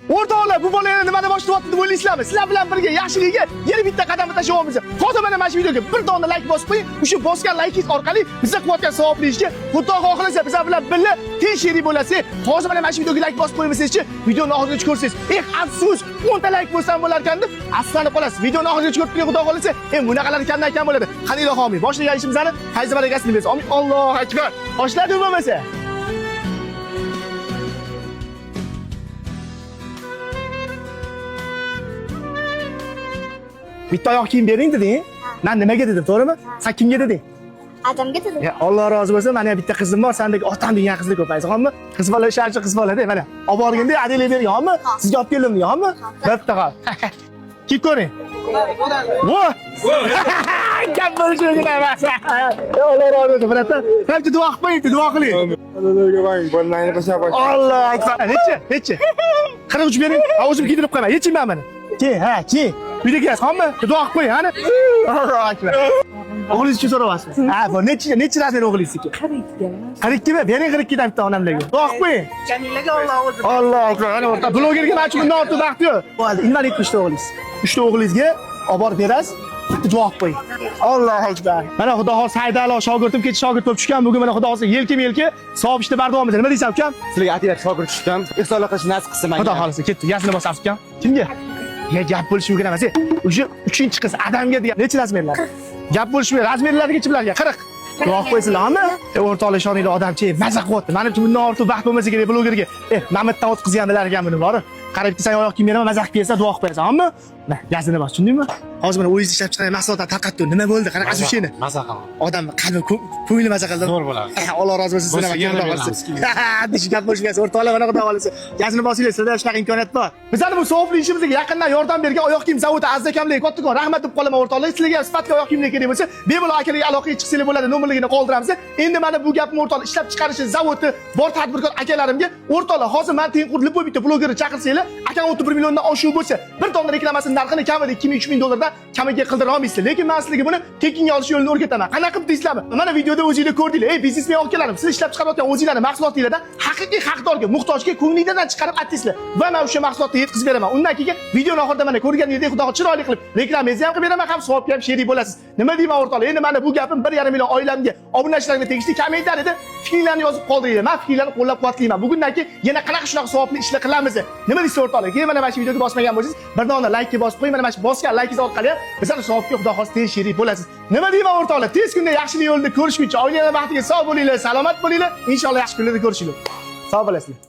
O'rtoqlar, bu bola yana nimani boshlayapti deb o'ylaysizlarmi? Sizlar bilan birga yaxshiligiga yana bitta qadam tashlayapmiz. Hozir mana shu videoga bir dona like bosib qo'ying. O'sha bosgan likingiz orqali biza qilayotgan savobli ishga Xudo xohlasa bizlar bilan birga teng sherik bo'lasiz. Hozir mana shu videoga like bosib qo'ymasangiz-chi, videoni oxirigacha ko'rsangiz, eh afsus, 10 ta like bo'lsam bo'lar ekan deb afsuslanib qolasiz. Videoni oxirigacha ko'rib turing, Xudo xohlasa, bunaqalar kamdan kam bo'ladi. Qani ilohi amin. Boshlagan ishimizni fayz barakasini bersin. Amin. Allohu akbar. Boshladi bo'lmasa. Bitta oyoq kiyim bering deding. Men nimaga dedim, to'g'rimi? Sen kimga deding? Adamga dedim. Ya Alloh rozi bo'lsin, mana bitta qizim bor, sendek otam degan qizni ko'paysin, xo'pmi? Qiz bola sharchi qiz bolada, mana. Olib borganda adilak bergan, xo'pmi? Sizga olib keldim degan, xo'pmi? Bitta qol. Kiyib ko'ring. Vo! Gap bo'lishi mumkin emas. Alloh rozi bo'lsin, birodar. Hamma duo qilib qo'ying, duo qiling. Alloh akbar. Necha? Necha? 43 bering. Ha, o'zim kiydirib qo'yaman. Yechingman mana. Keyin, ha, keyin. Uyda kiyasiz, xo'pmi? Duo qilib qo'ying, qani. Alloh akbar. O'g'lingiz uchun so'rayapsiz. Ha, bu necha razmer o'g'lingizniki? 42. 42 mi? Bering 42 dan bitta onamlarga. Duo qilib qo'ying. Jamilaga Alloh o'zi. Alloh akbar. Ana o'rta blogerga mana shu bundan ortiq baxt yo'q. Bo'ldi, invalid 3 ta o'g'lingiz. 3 ta o'g'lingizga olib borib berasiz. Bitta duo qilib qo'ying. Allohu akbar. Mana Xudo xohlasa Haydar alo shogirdim kecha shogird bo'lib tushgan. Bugun mana Xudo xohlasa yelka-yelka savob ishda bardavom Nima deysan ukam? Sizlarga ataylar shogird tushdim. Ihsonlar qilish nasib qilsin menga. Xudo xohlasa ketdi. Yasini bosamiz ukam. Kimga? Ya gap bo'lishi mumkin emas. O'sha 3-qiz adamga degan. Necha razmerlar? Gap bo'lishi mumkin. Razmerlarigacha bularga 40. Duo qilib qo'ysizlarmi? O'rtoqlar ishoninglar, odamchi maza qilyapti. Manimcha bundan ortiq baxt bo'lmasa kerak blogerga. Mamitdan o'tkazgan bilar ekan buni bori. Qarab bitta sen oyoq kiyim beraman, maza qilib kiysa duo qilib qo'yasan, hammi? Mana gazini bos, tushundingmi? Hozir mana o'zingiz ishlab chiqargan mahsulotlar tarqatdi. Nima bo'ldi? Qanaqa ощущение? Maza qildim. Odam qalbi ko'ngli maza qildi. Zo'r bo'ladi. Alloh rozi bo'lsin Bo'lsa, sizlarga. yana Xudo beramiz. xohlasa. Deshi gap bo'lishmaysiz. O'rtoqlar mana Xudo xohlasa. Gazini bosinglar, sizlarda shunaqa imkoniyat bor. Bizani bu savobli ishimizga yaqindan yordam bergan oyoq kiyim zavodi Aziz akamlarga kattakon rahmat deb qolaman o'rtoqlar. Sizlarga ham sifatli oyoq kiyimlar kerak bo'lsa, bemalol akalarga aloqaga chiqsanglar bo'ladi, nomerligini qoldiramiz. Endi mana bu gapni o'rtoqlar ishlab chiqarishi zavodi bor tadbirkor akalarimga o'rtoqlar, hozir men tengqur любой bitta blogerni chaqirsanglar, akam 31 milliondan oshiq bo'lsa, bir tonna reklamasini narxini kamida 2000-3000 dollardan kamiga qildira olmaysizlar. Lekin men sizlarga buni tekinga olish yo'lini o'rgataman. Qanaqa qilib deysizlarmi? Mana videoda o'zinglar ko'rdinglar. Ey biznesmen akalarim, siz ishlab chiqarayotgan o'zinglarning mahsulotinglardan haqiqiy haqdorga, muhtojga ko'nglingizdan chiqarib aytaysizlar. Va men o'sha mahsulotni yetkazib beraman. Undan keyin videoni oxirida mana ko'rganingizdek Xudo chiroyli qilib reklamangizni ham qilib beraman, ham savobga ham sherik bo'lasiz. Nima deyman o'rtoqlar? Endi mana bu gapim 1,5 million oilamga, obunachilarga tegishli kommentariyada fikrlarni yozib qoldiringlar. Men fikrlarni qo'llab-quvvatlayman. Bugundan keyin yana qanaqa shunaqa savobli ishlar qilamiz? Nima deysiz o'rtoqlar? Keyin mana shu videoga bosmagan bo'lsangiz, bir dona like bosib qo'ying. Mana shu bosgan likingiz orqali ham bizlarni savobga Xudo xohlasa teng sherik bo'lasiz. Nima deyman o'rtoqlar? Tez kunda yaxshilik yo'lida ko'rishguncha oilalar baxtiga sog' bo'linglar, salomat bo'linglar. Inshaalloh yaxshi kunlarda ko'rishinglar. Sog' bo'lasizlar.